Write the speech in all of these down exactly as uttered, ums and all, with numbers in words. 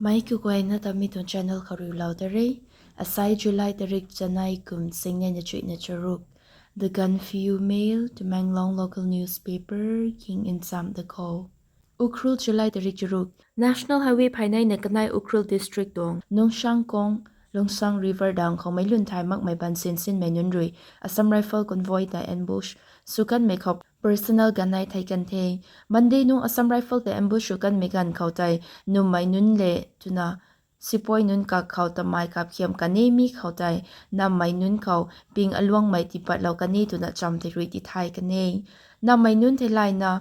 Mei kaguayna ta mi tuang channel khou riulou ta re. Asai July tarik chanei kum singnei na chuihna charuk. The Gaanphiu Mail, Tamenglong local newspaper, king in sam da khou. Ukhrul July tarik charuk. National Highway phaynei na kanei Ukhrul District tuang Nungshangkong, Lungsang River dam khou meic lun thay makmei ban sinsinmei nunc rui Assam Rifle convoy ta ambush sw kanmei khou personnel ganei thei kan the. Monday nung Assam Rifle ta ambush sw kanmei ganv khou tei nummei nunc le twna sipoi nunc kak khou tamei kapkhiam kan e, mi khou tei nammei nunc khou ping aluangmei tipatlou kan e twna cham thei rui tithay kan e. Nammei nunc theilayna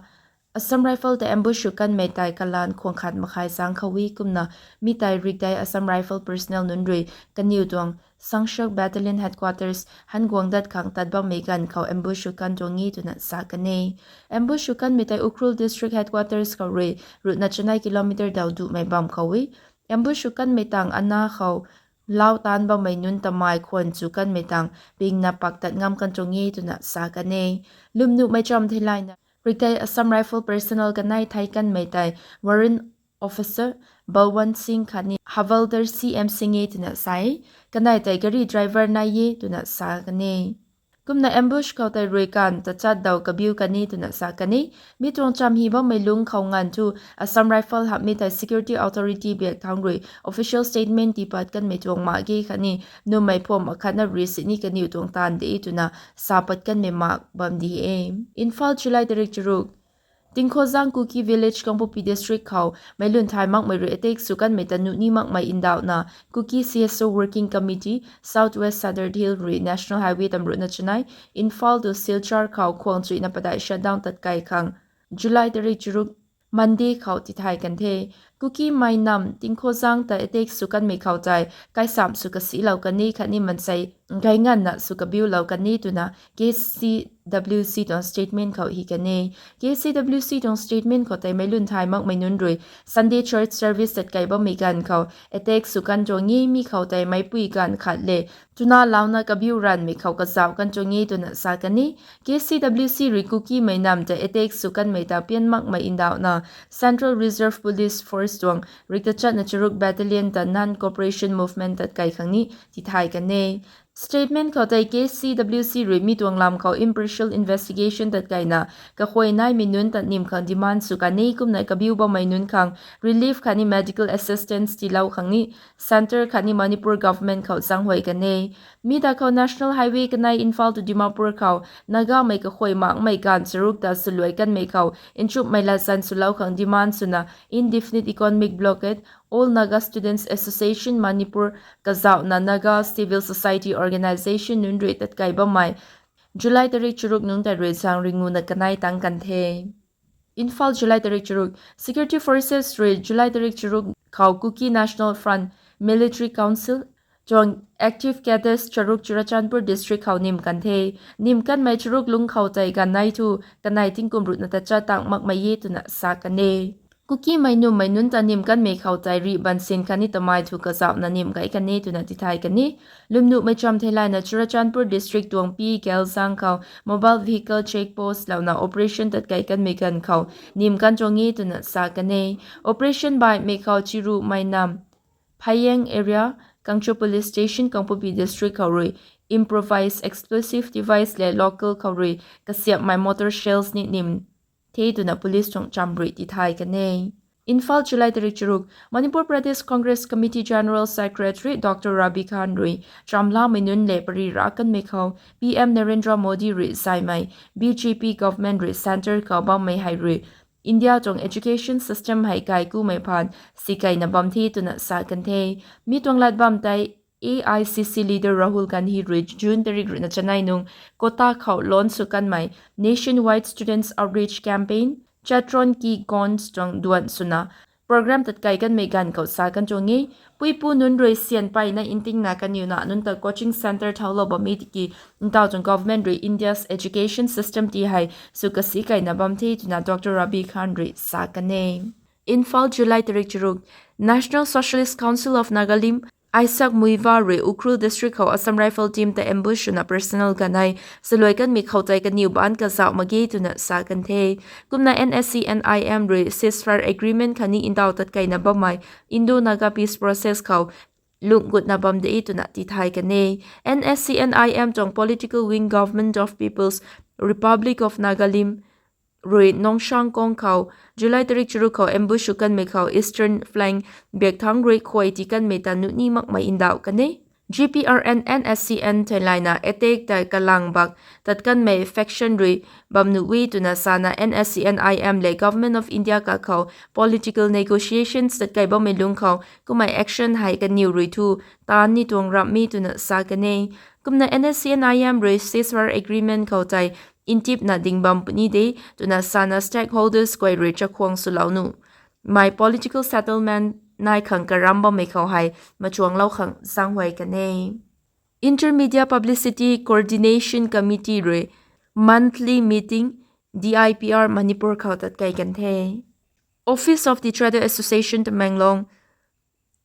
Assam Rifle ta ambush sw kanmei tei kalan khuang khat makhai sang khou e kumna mi tei rikdei Assam Rifle personnel nunc rui kaniw tuang Sangshak Battalion Headquarters han guang dat khang tat bammei ganv khou ambush sw kan tuang e twna sa kan e. Ambush sw kanmei tei Ukhrul District Headquarters khou rui ruhna chanei kilometer daw duhmei bam khou e. Ambush sw kanmei tang ana khou lau taanc bammei nunc tamei khwan chu kanmei tang pingna pak tat ngam kan tuang e twna sa kan e. Lwmnuhmei cham theilayna rikdei Assam Rifle personnel kanei thei kanmei tei Warrant Officer Balwant Singh khatni Havaldar C M Singh e twna sa e. Kanei tei gari driver nai e twna sa kan e. Kumna ambush khou tei rui kan tachat daw kabiu kan e twna sa kan e. Mi tuang cham hi bammei lungc khou nganv thu Assam Rifle hamhmei tei security authority biak thangc rui official statement tiipat kanmei tuang mak ge khatni nummei pham akhatna rui sini kaniw tuang taanv de twna sa pat kanmei mak bam di e. Imphal, July tarik charuk. Tingkhozang Kuki Village, Kangpokpi District khou meic lun thay makmei rui attack sw kanmei ta nuh ni makmei ndauhna Kuki C S O Working Committee, South West Sadar Hill rui National Highway tamruhna chanei Imphal to Silchar khou khuang chuihna padeih shutdown tat kai khang July tarik charuk Monday khou tithay kan the. Kukimei nam Tingkhozang ta attack sw kanmei khou tei kaisamh sw kasilou kan e khatni mansei gay nganvna sw kabiulou kan e twna K C W C tuang statement khou hi kan e. K C W C tuang statement khou tei meic lun thay makmei nunc rui Sunday church service tat kai bammei ganv khou attack sw kan tuang e, mi khou tei meicpui ganv khat le twna launa kabiu ranvmei khou kazauh kan tuang e twna sa kan e. K C W C rui Kukimei nam ta attack sw kanmei ta pian makmei ndauhna Central Reserve Police Force tuang rikchatna charuk battalion ta non-cooperation movement tat kai khang ni tithay kan e. Statement khou tei K C W C rui mi tuang lam khou impartial investigation tat kaina kahuay naimei nunc ta nim khang demand sw kan e, kumna kabiu bammei nunc khang relief khatni medical assistance tiilou khang ni centre khatni Manipur government khou zaenghuay kan e. Mi ta khou National Highway kanei Imphal to Dimapur khou Nagamei kahuay makmei ganv charuk ta swluai kanmei khou nchumhmei latzan swlou khang demand swna Indefinite Economic Blockade, All Naga Students Association Manipur kazauhna Naga Civil Society Organisation nunc rui tat kai bammei July tarik charuk nungc tei rui zaeng ringuna kanei tang kan the. Imphal, July tarik charuk. Security forces rui July tarik charuk khou Kuki National Front Military Council tuang active cadres charuk Churachandpur District khou nim kan the. Nim kanmei charuk lungc khou tei ganei thu kanei tingkum ruhna tachat tang makmei e twna sa kan e. Kukimei nummei nunc ta nim kanmei khou tei rih bansin khatni tamei thu kazauhna nim kai kan e twna tithay kan e. Lwmnuhmei cham theilayna Churachandpur District tuang P Gelzang khou mobile vehicle check post louna operation tat kai kanmei ganv khou nim kan tuang e twna sa kan e. Operation baihmei khou Chirumei nam Phayeng area, Kangcho Police Station, Kangpokpi District khou rui improvised explosive device le local khou rui kasiamhmei mortar shells ni nim the twna police tuang cham rui tithay kan e. Imphal, July tarik charuk. Manipur Pradesh Congress Committee General Secretary Doctor Rabi Khan rui chamlamei nunc le pary ra kanmei khou P M Narendra Modi rui zaymei B J P government rui centre khou bammei hei rui India tuang education system hei kaikumei phaan sikaina bam the twna sa kan the. Mi tuang lat bam tei A I C C leader Rahul Gandhi rui June tarik ruhna chanei nung Kota khou launch sw kanmei Nationwide Students Outreach Campaign, Chatron Ki Goonj tuang duan swna program tat kai kanmei ganv khou sa kan tuang e. Puipu nunc rui syan peyna ntingna kaniw na nunc ta coaching centre thaulou bam e tiki ntaw tuang government rui India's education system ti hei sw kasikaina bam the twna Doctor Rabi Khan rui sa kan e. Imphal, July tarik charuk. National Socialist Council of Nagalim Isaac Muivah rui Ukhrul district khou Assam Rifle team ta ambush swna personnel ganv hei saluai kanmei khou tei kaniw baanc kazauh mak ge twna sa kan the. Kumna N S C N I M rui ceasefire agreement khatni ndauh tatkeina bammei Indo-Naga peace process khou lungh gutna bam de twna tithay kan e. N S C N I M tuang political wing Government of People's Republic of Nagalim rui Nongshang kong khou July tarik charuk khou ambush sw kanmei khou Eastern Flank biak thangc rui khuay tii kanmei ta nuh ni makmei ndauh kan e. G P R N N S C N theilayna attack tei kalang bak tat kanmei faction rui bam nuh e twna sana N S C N I M le Government of India kakhou political negotiations tatkei bammei lungc khou kummei action hei kaniw rui thu taanv ni tuang ramh e twna sa kan e. Kumna N S C N I M rui ceasefire agreement khou tei ntipna ding bam puni de twna sana stakeholders guay rui chakhwang swlou nuh mei political settlement nai khang karam bammei khou hei machuanglou khang zaenghuay kan e. Inter-Media Publicity Coordination Committee rui monthly meeting D I P R Manipur khou tatkei kan the. Office of the Traders Association Tamenglong,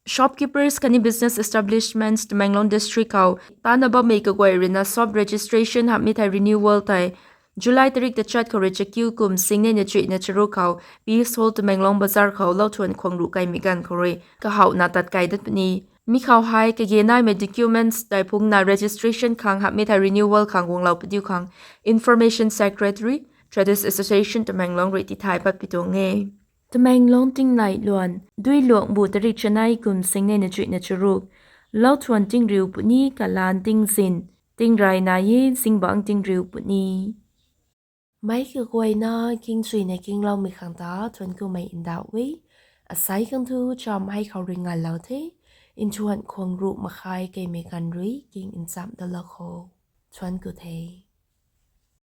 shopkeepers khatni business establishments Tamenglong district khou tana bammei kaguay ruina shop registration hamhmei thei renewal tei July tarik tachat khou rui chakiu kum singnei na chuihna charuk khou Peace Hall Tamenglong Bazar khou lauthuan khwang ruh kaimei ganv khou rui kahouhna tatkei dat puni. Mi khou hei kage naimei documents tei phungna registration khang hamhmei thei renewal khang guanglou padiu khang Information Secretary, Traders Association Tamenglong rui tithay pat pi tuang e. Tamenglong tingnai luan, dui luangbu tarik chanei kum singnei na chuihna charuk, lauthuan tingriu puni kalan tingzin, tingrey nai e zingbangc tingriu puni. Meic kaguayna kingchuina kingloumei khang ta thuanc kumei ndauh e. Asei khang thu cham hei khou rui ngalou the. Nthuan khwang ruh makhai keimei ganv rui king nchamh dalou kho. Thuanc ku the.